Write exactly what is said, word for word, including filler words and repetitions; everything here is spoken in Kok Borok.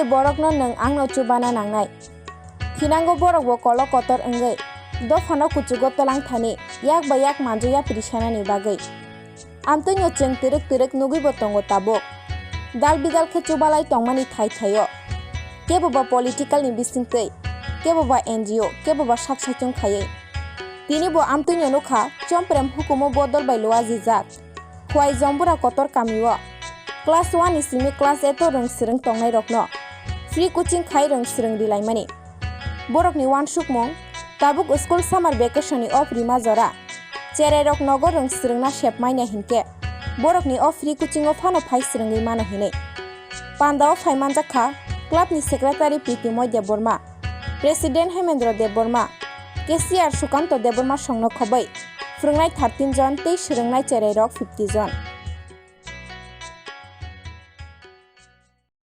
Borokno nwng angno chubana nangnai. Thinango borokbo kolok kotor wngwi dophano kuchugo twlang thani yak bai yak manju yapri sanani bagwi. Amtwino chwng twrwk twrwk nugwibo tongo tabuk. Dal bidal khe chubalai tongmani thai thaio. Keboba political ni bisingtwi, keboba N G O, keboba sak saichung khaiwi. Tini bo amtwino nukha, chomprem hukumu bodol bai luajijak. Khwai Jombura kotor kamio class one ni simi class eight o rwng swrwng tongnai rokno free coaching khai rwng swrwng rilaimani. Borokni uansukmung, tabuk school summer vacation ni off rima jora. Cherai rok nogo rwng swrwngna sep manya hinkhe borokni o free coaching o phano phai swrwngwi mano hinwi. Pandao phai manjak kha club ni secretary P T Moy Debbarma, president Hemendra Debbarma, cashier Sukanto Debbarma songno khobwi phwrwngnai thirteen jon tei swrwngnai cherai rok fifty jon.